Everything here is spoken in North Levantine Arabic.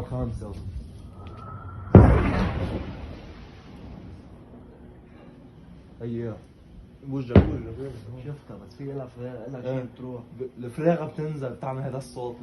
الخامسة. هي وجهك وجهك. شفتها، بس في لها فراغ، لها إيه. شيء بتروح. الفراغة بتنزل، بتعمل هذا الصوت.